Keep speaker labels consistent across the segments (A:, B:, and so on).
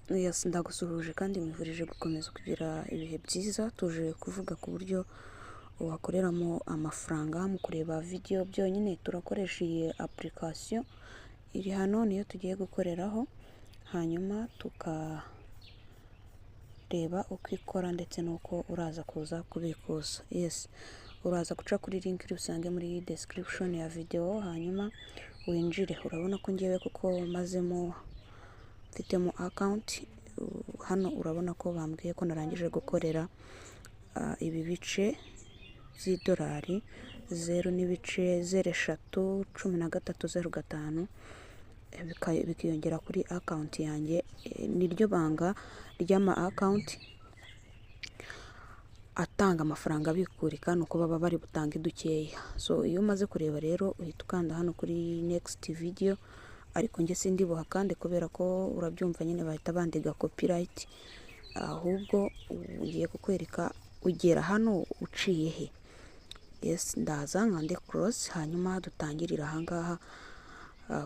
A: Yes, ndagusuhuje kandi nkwifurije gukomeza kugira ibihe byiza. Tuje kuvuga ku buryo wakoreramo amafaranga mu kureba video byonyine. Turakoresha iyi application iri hano, niyo tugiye gukoreraho, hanyuma tukareba uko ikora ndetse n'uko uraza kuza kubikuza. Yes, uraza guca kuri link iri busange muri description ya video, hanyuma winjire. Urabona ko ngewe kuko mazemo mfitemo account hano, urabona ko bambwiye ko narangije gukorera ibi bice by'idolari 0.031305, bikiyongera kuri account yanjye. Niryo banga ry'ama account atanga amafaranga abikurika, ni uko baba bari butange dukeya. So iyo umaze kureba rero, uhita ukanda hano kuri next video, ariko njye sindi buhakande kubera ko urabyumva nyine, bahita bandiga copyright. Ahubwo ngiye kukwereka ugera hano uciye he. Yes, ndaza nkande cross, hanyuma dutangirira ahangaha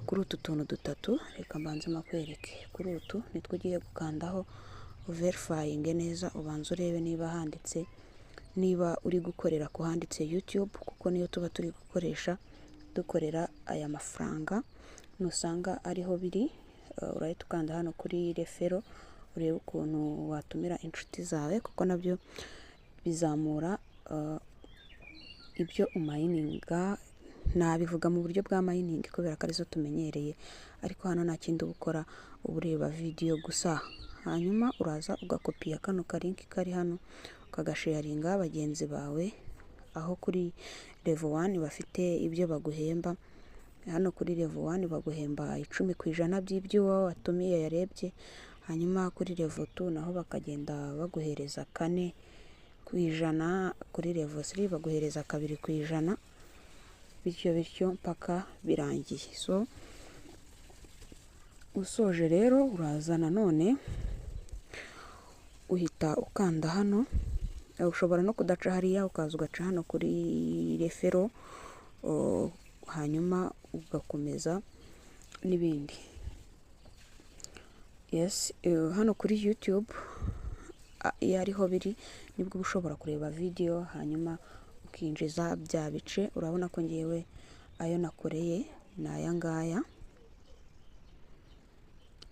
A: kuri utu tuntu dutatu. Reka mbanze makwereke. Kuri utu nitwo ugiye gukandaho, verifying neza, ubanza urebe niba handitse, niba uri gukorera ku handitse YouTube, kuko niyo tuba turi gukoresha dukorera aya mafaranga. Nusanga ariho biri, urahita ukanda hano kuri referral, urebe ukuntu watumira inshuti zawe, kuko nabyo bizamura ibyo umayininga. Nabivuga mu buryo bwa mining kubera ko arizo tumenyereye, ariko hano nta kindi uba ukora, uba ureba video gusa. Hanyuma uraza ugakopiya kano kalink kari hano, ukagasharinga bagenzi bawe. Aho kuri level 1 bafite ibyo baguhemba, hano kuri level 1 baguhemba 10% by'ibyo uwo watumiye yarebye, hanyuma kuri level 2 naho bakagenda baguhereza 4%, kuri level 3 baguhereza 2%, bityo bityo mpaka birangiye. So usoje rero, uraza nanone uhita ukanda hano. Ushobora no kudaca hariya, ukaza ugaca hano kuri referral, hanyuma ugakomeza n'ibindi. Yes, hano kuri YouTube iyo ariho biri, nibwo uba ushobora kureba video hanyuma ukinjiza bya bice. Urabona ko ngewe ayo nakoreye ni aya ngaya.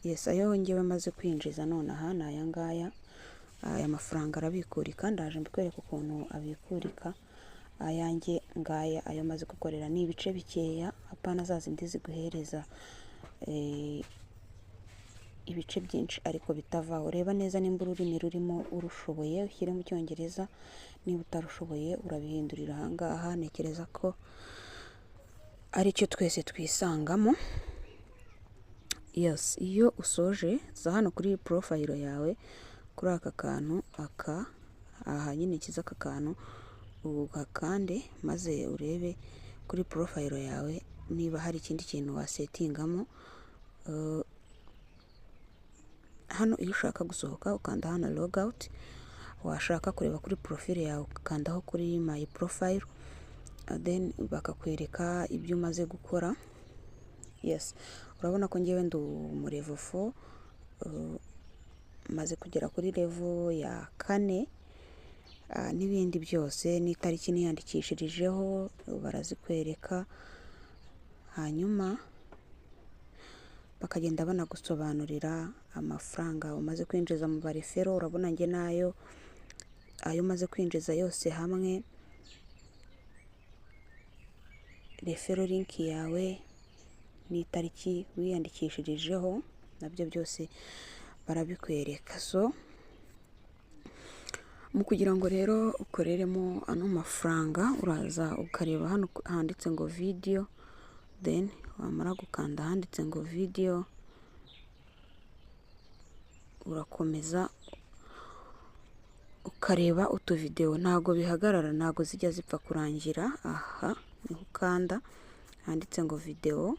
A: Yes, ayo ngewe maze kwinjiza nonaha ni aya ngaya. Aya mafaranga arabikurika, ndaje mbikwereka ukuntu abikurika. Ayanjye ngaya, ayo maze gukorera ni ibice bikeya, apana za zindi ziguhereza ibice byinshi ariko bitavaho. Reba neza nimba ururimi rurimo urushoboye, ushyire mu Cyongereza. Niba utarushoboye, urabihindurira ahangaha. Ntekereza ko aricyo twese twisangamo. Yes, iyo usoje, za hano kuri profile yawe, kuri aka kantu aka aha nyine kiza, aka kantu ugakande, maze urebe kuri profile yawe niba hari ikindi kintu wasetingamo. Hano iyo ushaka gusohoka, ukanda hano log out. Washaka kureba kuri profile yawe, ugakandaho kuri my profile, then bakakwereka ibyo umaze gukora. Yes, urabona ko ngewe ndi umu level 4, maze kugera kuri level ya kane, n'ibindi byose, n'itariki niyandikishirijeho barazikwereka, hanyuma bakagenda banagusobanurira amafaranga umaze kwinjiza mu bareferral. Urabona njye nayo ayo umaze kwinjiza yose hamwe, referral link yawe n'itariki wiyandikishirijeho, nabyo byose barabikwereka. So mu kugira ngo rero ukoreremo ano mafaranga, uraza ukareba hano handitse ngo video, then wamara gukanda handitse ngo video, urakomeza ukareba utuvidewo. Ntago bihagarara, ntago zijya zipfa kurangira. Aha niho ukanda handitse ngo video,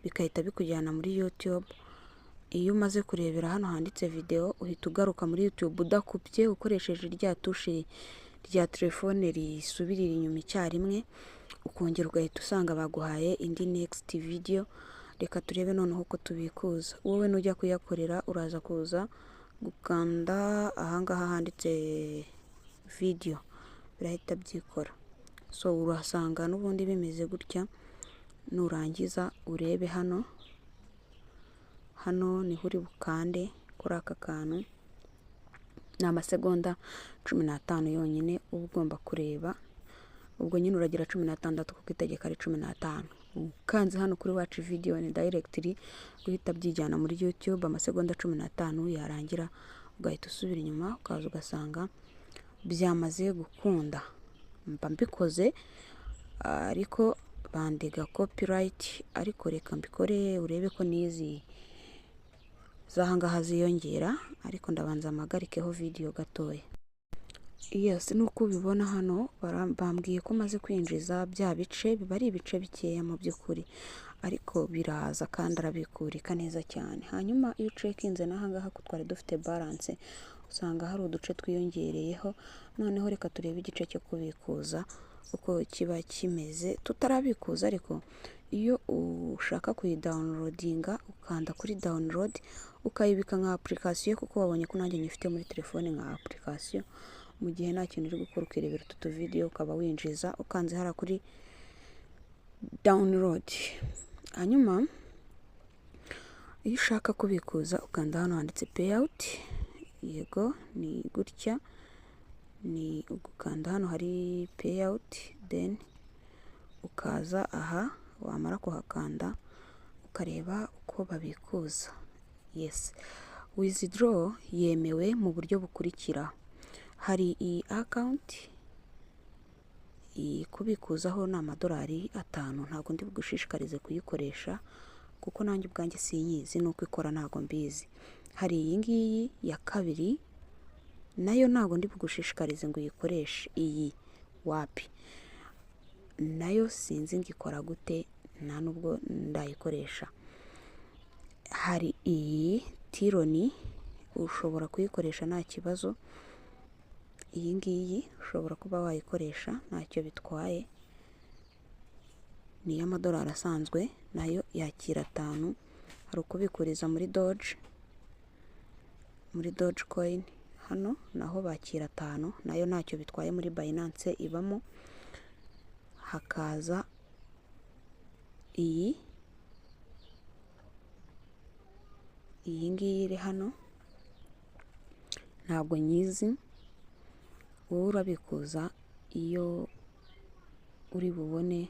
A: bigahita bikujyana muri YouTube. Iyo umaze kurebera hano handitse video, uhita ugaruka muri YouTube udakupye, ukoresheje rya touche rya telefone risubirira inyuma icyarimwe, ukongera ugahita usanga baguhaye indi next video. Reka turebe noneho uko tubikuza. Wowe nujya kuyakorera uraza kuza gukanda ahangaha handitse video, birahita byikora. So urahasanga n'ubundi bimeze gutya. Nurangiza urebe hano, hano niho uri bukande kuri aka kantu. Ni amasegonda 15 yonyine uba ugomba kureba, ubwo nyine uragira 16 kuko itegeko ari 15. Ukanze hano kuri watch video ni directly guhita byijyana muri YouTube. Amasegonda 15 yarangira ugahita usubira inyuma, ukaza ugasanga byamaze gukunda. Mba mbikoze ariko bandega copyright, ariko reka mbikore urebe ko n'izi z'ahangaha ziyongera, ariko ndabanza mpagarikeho video gatoya. Yes, nuko ubibona hano bambwiye ko maze kwinjiza bya bice, biba ari ibice bikeya mu by'ukuri, ariko biraza kandi arabikurika neza cyane. Hanyuma iyo ucekinze n'ahangaha ko twari dufite balance, usanga hari uduce twiyongereyeho. Noneho reka turebe igice cyo kubikuza uko kiba kimeze tutarabikuza. Ariko iyo ushaka kuyidownloadinga ukanda kuri download, ukayibika nka application, kuko wabonye ko nanjye nyifite muri telefone nka application. Mu gihe nta kintu uri gukora ukirebera utu tuvideyo ukaba winjiza, ukanze hariya kuri download. Hanyuma iyo ushaka kubikuza ukanda hano handitse payout. Yego, ni gutya, ni ugukanda hano hari payout, then ukaza aha, wamara kuhakanda ukareba uko babikuza. Yes, withdraw yemewe mu buryo bukurikira: hari iyi account, kubikuzaho ni amadolari 5. Ntabwo ndi bugushishikarize kuyikoresha kuko nanjye ubwanjye sinyizi n'uko ikora, ntabwo mbizi. Hari iyi ngiyi ya kabiri, nayo ntabwo ndi bugushishikarize ngo uyikoreshe. Iyi wapi, nayo sinzi ngo ikora gute, nta nubwo ndayikoresha. Hari iyi Tron, ushobora kuyikoresha nta kibazo. Iyi ngiyi ushobora kuba wayikoresha ntacyo bitwaye, ni iy'amadolari asanzwe, nayo yakira 5. Hari ukubikuriza muri Doge, muri Doge coin hano naho bakira 5, nayo ntacyo bitwaye, muri Binance ibamo. Hakaza iyi ngiyi iri hano, ntabwo nyizi. Wowe urabikuza iyo uri bubone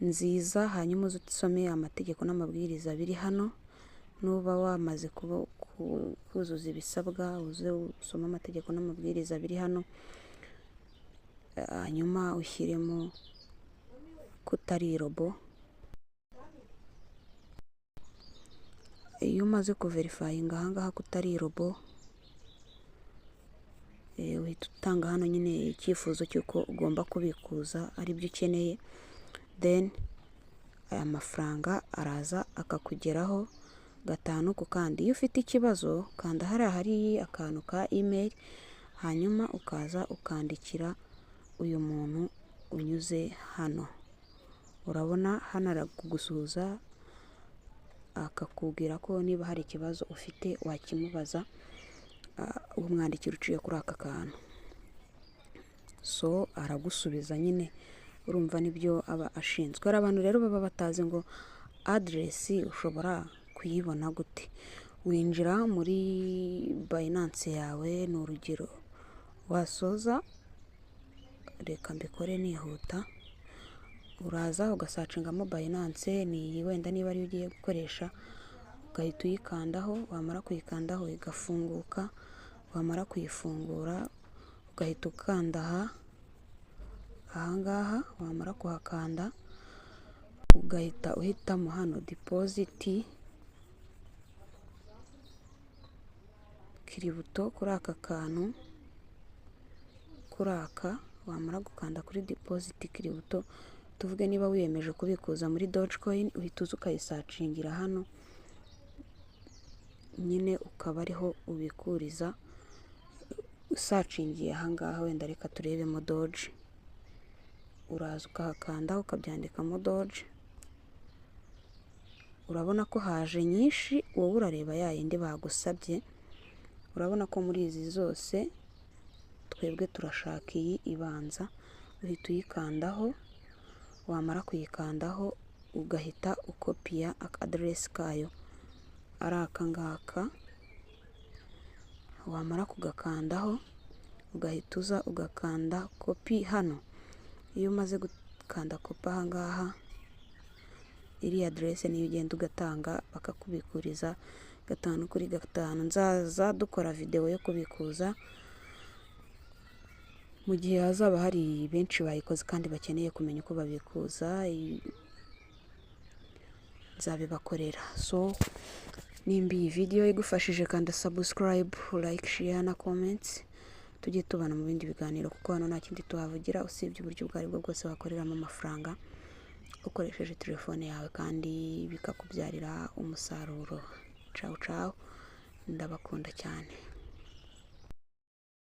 A: nziza, hanyuma uze usome amategeko n'amabwiriza biri hano. Nuba wamaze kuzuza ibisabwa, uze usome amategeko n'amabwiriza biri hano, hanyuma ushyiremo ko utari robo. Iyo umaze kuverifayinga ahangaha ko utari robo, uhita utanga hano nyine icyifuzo cy'uko ugomba kubikuza aribyo ukeneye, then aya mafaranga araza akakugeraho 5 ku kandi. Iyo ufite ikibazo kanda hariya hari akantu ka email, hanyuma ukaza ukandikira uyu muntu unyuze hano. Urabona hano arakugusuhuza akakubwira ko niba hari ikibazo ufite wakimubaza, umwandikira uciye kuri aka kantu. So aragusubiza nyine, urumva nibyo aba ashinzwe. Hari abantu rero baba batazi ngo aderesi ushobora kuyibona gute. Winjira muri Binance yawe, ni urugero, wasoza, reka mbikore nihuta, uraza ugasacingamo Binance, ni iyi wenda niba ariyo ugiye gukoresha, ugahita uyikandaho. Wamara kuyikandaho igafunguka, wamara kuyifungura ugahita ukanda aha ahangaha, wamara kuhakanda ugahita uhitamo hano deposit crypto kuri aka kantu, kuri aka. Wamara gukanda kuri deposit crypto, tuvuge niba wiyemeje kubikuza muri Dogecoin, uhita uza ukayisacingira hano nyine, ukaba ariho ubikuriza usacingiye ahangaha. Wenda reka turebemo Doge, uraza ukahakanda ukabyandikamo Doge. Urabona ko haje nyinshi, wowe urareba ya yindi bagusabye. Urabona ko muri izi zose twebwe turashaka iyi ibanza, uhita uyikandaho, wamara kuyikandaho ugahita ukopiya aderesi kayo, ari aka ngaka, wamara kugakandaho ugahita uza ugakanda copy hano. Iyo umaze gukanda copy aha ngaha, iriya aderese niyo ugenda ugatanga bakakubikuriza 5 kuri 5. Nzaza dukora videwo yo kubikuza mu gihe hazaba hari benshi bayikoze kandi bakeneye kumenya uko babikuza, nzabibakorera. So nimba iyi video igufashije, kanda subscribe, like, share na comments, tujye tubana mu bindi biganiro, kuko hano nta kindi tuhavugira usibye uburyo ubwo aribwo bwose wakoreramo amafaranga ukoresheje telefone yawe kandi bikakubyarira umusaruro. Cawu cawu, ndabakunda cyane.